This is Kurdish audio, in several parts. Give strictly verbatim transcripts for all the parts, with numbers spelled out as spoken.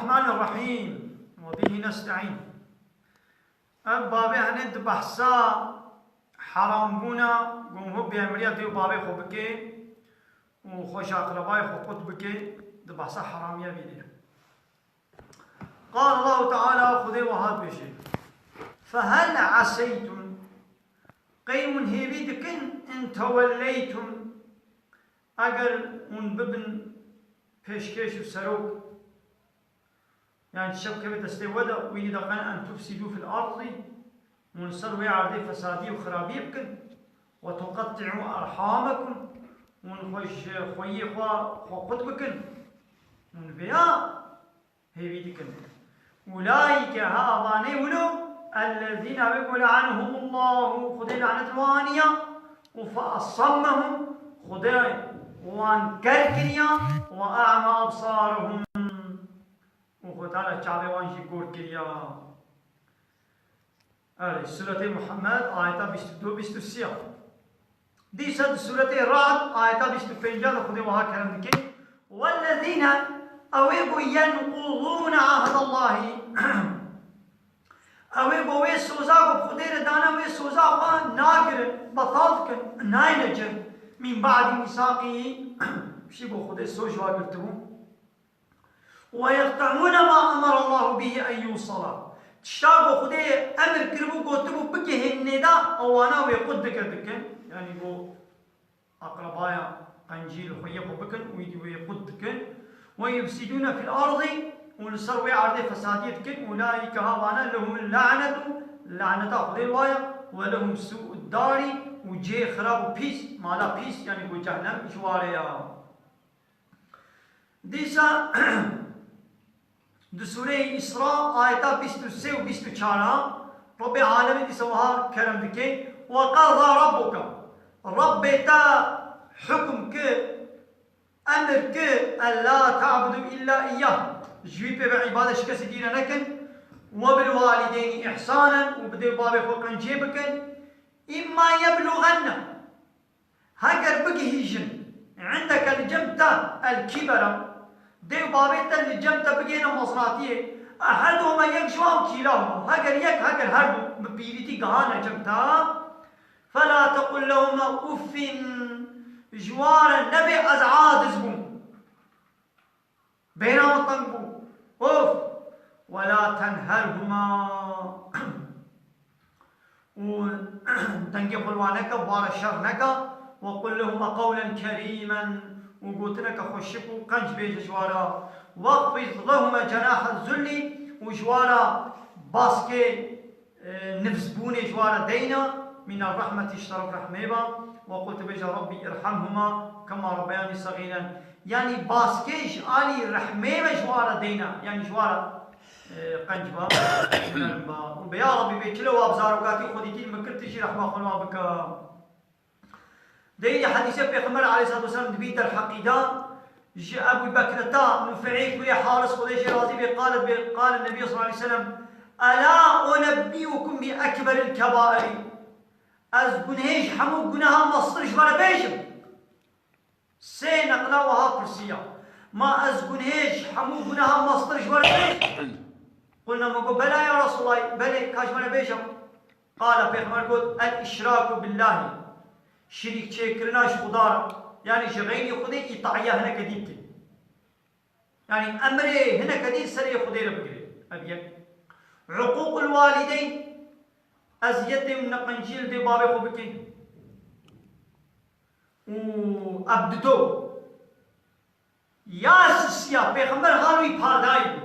الرحمن الرحيم وبه نستعين. Ev babê henê di behsa herambûna, got, bêemriya dê û babê xwe bike û xweş aqrebayê xwe qut bike, di behsa heramiya vî de. قال الله تعالى, Xwedê wiha dibêje: فهل عسيتم, qey hûn hêvî dikin, إن توليتم, eger hûn bibin pêşkêş û serok, yani tişt bikeve destê we de, wî de qen أن تفسدوا في الأرض, hûn ser wê erdê fesadî û xirabî bikin, وتقطعوا أرحامكم, hûn xwe ji xweyî xwe, xwe qut bikin, hûn vêya hêvî dikin. أولئك, ha, evanê wilo, الذين, wê ku, لعنهم الله, Xwedê lanet li wan aniya, û فأصمهم, Xwedê wan ker kiriya, وأعمى أبصارهم, û Xwedê Teala çavê wan jî kor kiriya. Erê, Sûretê Muhammed, ayeta bîst û du, bîst û sê. Dîsa di Sûretê Ra'd, ayeta bîst û pênc de Xwedê wiha kerem dike: والذين, ew ê ku ينقضون عهد الله, ew ê ku wê soza ku bi Xwedê re dane, wê soza xwe nagirin, betal dikin, nayne cem, من بعد ميثاقه, piştî ku Xwedê soz ji wan girtibû. ويقطعون ما أمر الله به أن يوصل. Tişta ku Xwedê emir kiribû, gotibû bigihînê de, ewana wê qut dike, dikin. Yani ku aqrebaya qencî li xweyê xwe bikin, wî wê qut dikin. ويفسدون في الأرض, û li ser wê erdê fesadiyê dikin. أولئك, ha, wana, لهم اللعنة, laneta Xwedê li wa ye, ولهم سوء الدار, û cihê xirab û pîs, mala pîs, yani ku cehnem ji wa re ya. Dîsa di Sûreyê Îsra, ayeta bîst û sê û bîst û çar a, Rebbê Alemê dîsa wiha kerem dike: وقضى ربك, Rebbê te hukm kir, emir kir, ألا تعبدوا إلا إياه, ji wî pê ve îbadet ji kesî dî re nekin, وبالوالدين إحسانا, û bi dê û bavê xwe qenciyê bikin, إما يبلغن, heger bigihîjin, عندك, li cem te, الكبر, dê û bavê te li cem te bigihîne mezinatiyê, أحدهما, yek ji wan, كلاهما, heger yek, heger her du bi pîrîtî gihane cem te, فلا تقل لهما أف, ji wan re nebê ez aciz bûm. Bêhna min teng bû. Of! ولا تنهرهما. Û dengê xwe li wan neke, wan re şer neke. وقل لهما قولا كريما. Û gotineke xweşik û qenc bêje ji wan re. واخفض لهما جناح الذل. Û ji wan re baskê e, nifsbûnê ji wan re deyna, من الرحمة, ji teref rehmê ve, وقل, tu bêje, رب ارحمهما كما ربياني صغيرا. Yanî baskê ji alî rehmê ve ji wan re deyna, yanî ji wan re, e, qenc be, nerm be. Û be, ya Rebbî, bê çilo wa bi zarokatî xwe dîtî li min kir, tu jî rehma xwe li wan bike. Di hedîsê Pêxember aleyhissalatu vesselam dibî derheqî de ji Ebû Bekreta Nufeî kurê Haris, Xwedê jê razî bê, qalet bê, qale Nebî sallallahu aleyhi ve sellem: ألا أنبئكم بأكبر الكبائر. Ez gunehê ji hemû gunehan mestir ji we re bêjim. Sê neqla wiha pirsiya: Ma ez gunehê ji hemû gunehan mestir ji we re bêjim? قلنا, me got, بلى يا رسول الله, belê, ka ji me re bêje. قال, Pêxember got, الإشراك بالله, şirîk çêkirina ji Xuda re, yanî ji xeyrî Xwedê îtaiya hineke dî bike. Yanî emrê hineke dî serê Xwedê re bigire. Ev yek. عقوق الوالدين, eziyetê û neqenciyê li dê bavê xwe bike. Û ev duto. Ya sisiya, Pêxember hal wî pardayî bû.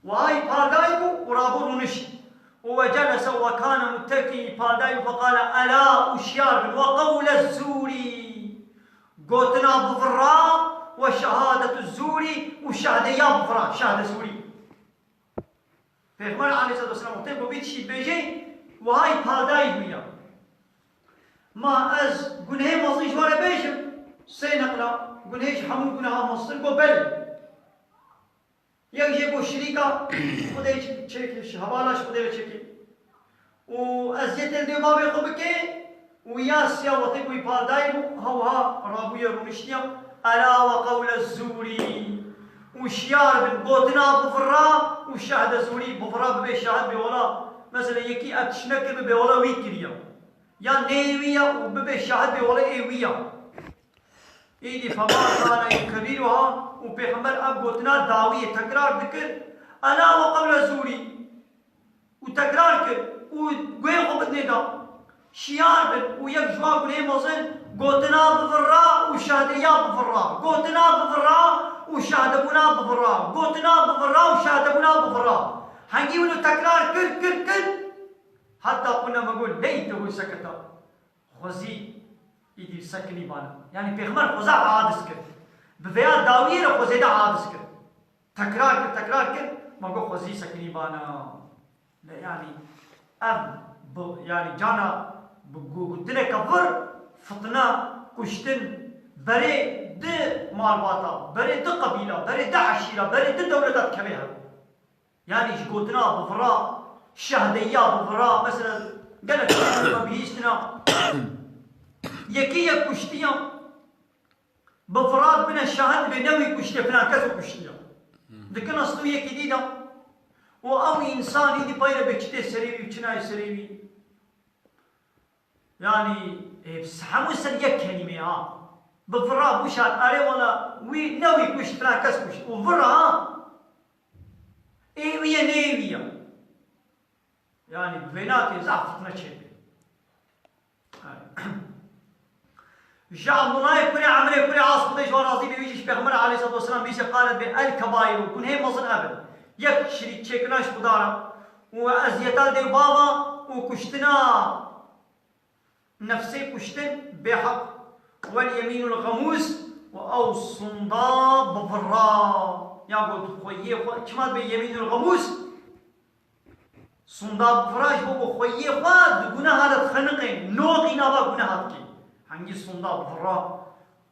Wiha wî pardayî bû û rabû rûnişt. Û وجلس وكان متكئا, pardayî bû, فقال, ألا, û şiyar bin, وقول الزور, gotina bivira, وشهادة الزور, û şehdeya bivira, şehde zûrî. Pêxember aleyhissalatu vesselam wextê ku vî tiştî dibêje, wiha yî pardayî bûya. Ma ez gunehê mezin ji we re bêjim, sê neqla, gunehê ji hemû gunehan meztir, got belê. Yek jê got şirîka Xwedê çêkê, ji hevala ji Xwedê re çêkê. Û eziyetê li dê bavê xwe bike, û ya siya wextê ku wî pardayî bû, ha wiha rabûye rûniştiya, ألا وقول الزور. Û û şiyar bin, gotina bivira û şehde zûrî, bivira bibe şahid bê wela. Mesela yekî ev tişt nekir bibe wela wî kiriye. Ya neyê wî ya û bibe şahid bê wela ê wî ya. Îdî fema kana yukerrîruha û Pêxember ev gotina dawiyê tekrar dikir. Ela we qewle zûrî. Û tekrar kir û guhê xwe bidinê da. Şiyar bin û yek ji wan gunehê mezin gotina bivira û şehdeya bivira, gotina bivira û şehdebûna bivira, gotina bivira û şehdebûna bivira. Hengî wilo tekrar kir, kir, kir. Heta qulna me got, leytehu seketa. Xwezî îdî sekinî bana. Yanî Pêxember xweza hadis kir. Bi vêya dawiyê re xwezê de hadis kir. Tekrar kir, tekrar kir, ma got xwezî sekinî bana. Ne, yanî ev bi, yanî cana bi gu-, gotineke vir, fitne, kuştin, berê di malbata, berê di qebîla, berê di eşîra, berê di dewleta dikeve hev. Yanî ji gotina bivira, şehdeyiya bivira, mesela gelek me bihîstina. Yekî yek kuştiya, bivira bine şahid bê newî kuştiye, filan kes kuştiye. Dikina stûyekî dî de. Û ew însanî dî peyre bê çi tê serê wî, çi nayê serê wî. Yanî, e, hemû ser yek kelîme ha. Bi vira bû şad, erê wala wî ne wî kuşt, filan kes kuşt. Û vira ha. Ê wî ye, neyê wî ye. Yanî, bi vê nakê zaf fitne çêbe. Ji Abdullahê kurê Emrê kurê As Xwedê ji wan razî be, wî jî ji Pêxember aleyhissalatu vesselam bîse qalet bê, el kebaîr û gunhê mezin ev in. Yek, şirîk çêkirina ji Xuda re û eziyeta dê û bava û kuştina nefsê kuştin bêheq. Wel yemînul xemûs û ew sunda bivira. Ya got xweyê xwe, çima dibe yemînul xemûs? Sunda bivira ji bo ku xweyê xwe di guneha de dixeniqê, noqî nava guneha dikê. Hengî sunda bivira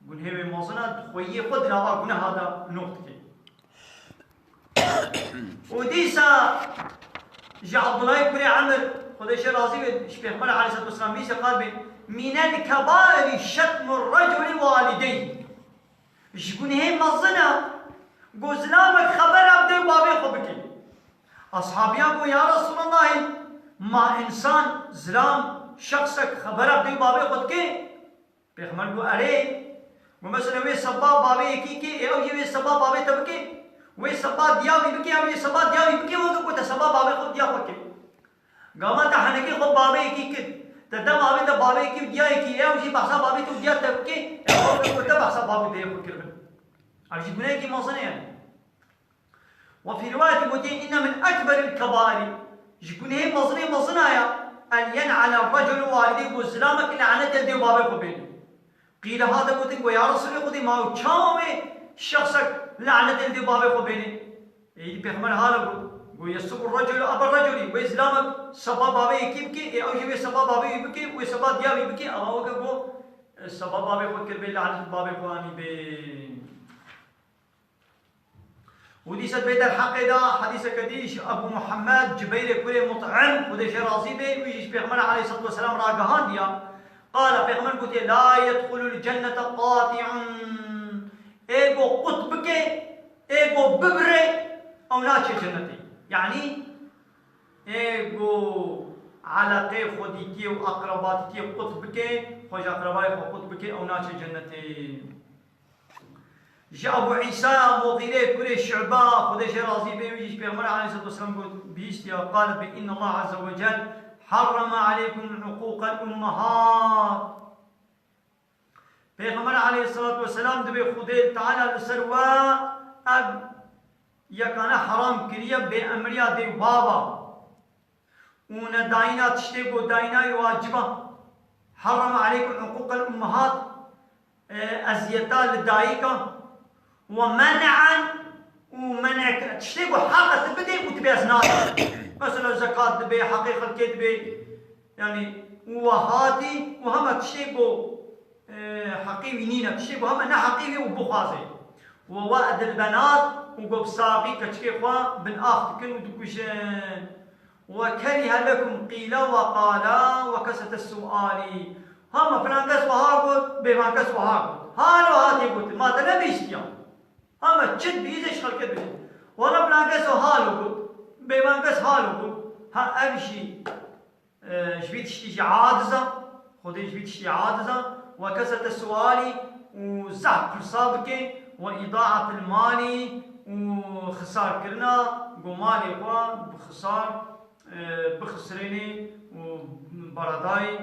gunhê wê mezin e, xweyê xwe di nava guneha de noq dikê. Û dîsa ji Abdullahê kurê Emir, Xwedê jê razî be, ji Pêxember aleyhissalatu vesselam bîse qal bê, mînel kebairî şetmur reculi walideyh. Ji gunehê mezin e ku zilamek xebera bi dê û bavê xwe bike. Ashabiyan got, ya Resulallahî, ma însan, zilam, şexsek xebera bi dê û bavê xwe dike? Pêxember got, erê. Got, mesela wê seba bavê yekî ke, ê ew jî wê seba bavê te bike, wê seba diya wî bike, ew jî seba diya wî bike, weke ku te seba bavê xwe diya xwe kir. Gava te henekê xwe bavê yekî kir. Te dema avê te bavê yekî û diya yekî, ew jî behsa bavê te û diya te bike, ew weke ku te behsa bavê te yê xwe kiribin. Ev jî gunehekî mezin e yani. Ve fî rîwayetin gotiye, inne min ekberil kebairi. Ji gunehê mezinê mezina ya. En yen'ale reculu walideyh, ku zilamek lanetê dê û bavê xwe bêne. Qîle hate gotin, got, ya Resulê Xwedê, ma ew çawa wê şexsek lanetê li dê bavê xwe bêne? Êdî Pêxember hala got, got, yesubbu reculu ebe reculi, wê zilamek seba bavê yekî bike, ê ew jî wê seba bavê wî bike, wê seba diya wî bike, ava weke got, seba bavê xwe kiribê, lanet bavê xwe anîbê. Û dîsa bê derheqê de hedîseke dî ji Ebû Muhammed Cubeyrê kurê Mut'im, Xwedê jê razî bê, wî jî ji Pêxember aleyhissalatu vesselam ragihandiya. Qala, Pêxember gotiye, la yedxulul cennete qati'un. Ê go qut bike, ê go bibire, ew naçe cennetê. Yanî, ê go eleqê xwedîtiyê û aqrebatîtiyê qut bike, xwe ji aqrebayê xwe qut bike, ew naçe cennetê. Ji Ebû Îsa Muxîrê kurê Şu'ba, Xwedê jê razî bê, wî jî ji Pêxember aleyhissalatu vesselam got, bihîstiya, qal bê, inna Allah azze ve cel harrama aleykum uquqel ummehat. Pêxember aleyhissalatu vesselam dibê Xwedê Teala li ser we ev yekane heram kiriye bê emriya dê û bava. Û nedayîna tiştê ku dayîna wî wacib e. Harrama aleykum uquqel ummehat, e, eziyeta li dayika. Ve men'en, û men'ek, tiştê ku heq e tu bidê û tu bê ez nadim. Mesela zekat dibê, heqê xelkê dibê. Yanî, û wehatî, û hema tiştê ku e, heqê wî nîne, tiştê ku heme ne heqê wî û bixwaze. Ve we'dil benat, û ku bi saxî keçikê xwe bin ax dikin û dikujin. Ve kerihe lekum qîle ve qala ve kesete sualî. Hema filan kes wiha got, bêvan kes wiha got. Halo hatê gotin, ma te nebihîstiya. Ama çi dibî zê ji xelkê dibî. Wala filan kes o halo bû, bêvan kes halo bû. Ha ev jî, e, ji vî tiştî jî aciz a. Xwedê ji vî tiştî aciz a. Wa kesrete sualî û zehf pirsa bike, wa îdaatil malî û xisarkirina ku malê xwe bi xisar, e, bixisirênê û beredayî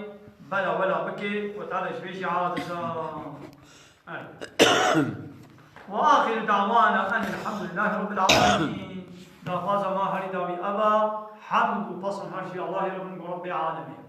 bela wela bike, Xwedê Teala ji vê jî aciz a. وآخر دعوانا أن الحمد لله رب العالمين. Daxwaza ma herî dawî ev e, hemd û pesn her jî Allahê re bin ku Rebbê alemê.